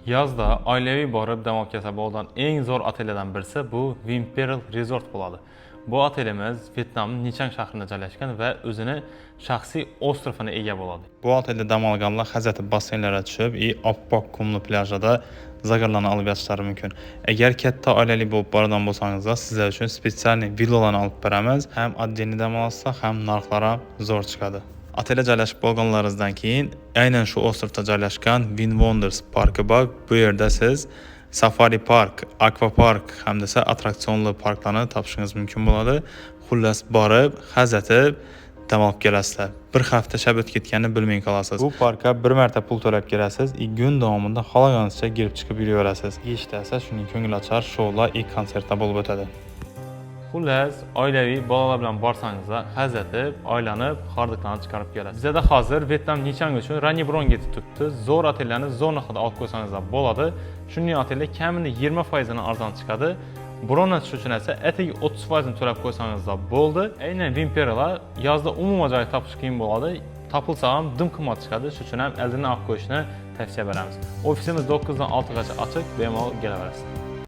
Yozda oilaviy borib dam olib kelsa bo'ladigan eng zo'r otellardan birisi bu Vinpearl Resort bo'ladi. Bu otelimiz Vyetnamning Nichang shahrida joylashgan va o'zini shaxsiy остров ina ega bo'ladi. Bu otelda dam olganlar hazratib basseynlarga tushib, и oppoq qumli plyajlarda загар larni olib yotishlari mumkin. Agar katta oilali bo'lib boradigan bo'lsangizlar, sizlar uchun специальный villalarni olib beramiz. Ham отдельный dam olasizlar, ham narxlar ham zo'r chiqadi. Otelga joylashib bo'lganlaringizdan keyin aynan shu остров da joylashgan VinWonders parki bor. Bu yerda siz safari park, akvapark hamda attraksionli parklarni topishingiz mumkin bo'ladi. Xullas, borib, hazatib dam olib kelasizlar. Bir hafta shab o'tib ketganini bilmay qolasiz. Bu parkka bir marta pul to'lab kelasiz, kun davomida xohlaganingizcha girib chiqib yuraverasiz. Kechda esa shuning ko'ngilochar shoular и konsertlar bo'lib o'tadi. Xullas, oilaviy bolalar bilan borsangizlar, hazatib, aylanib, hordiqlarni chiqarib kelasiz. Bizada hozir Vyetnam Nichang uchun ранний bron ketib turibdi. Zo'r otellarni zo'r narxda olib qo'ysangizlar bo'ladi. Shunday otellar kamida 20% dan arzon chiqadi. Bronni tush uchun esa atigi 30% to'lab qo'ysangizlar bo'ldi. Aynan Vinpearllar yozda umuman joy topish qiyin bo'ladi. Topilsa ham dim qimmat chiqadi. Shuning uchun ham oldindan olib qo'yishni tavsiya beramiz. Ofisimiz 9 dan 6 gacha ochiq, bemalol kelaverasiz.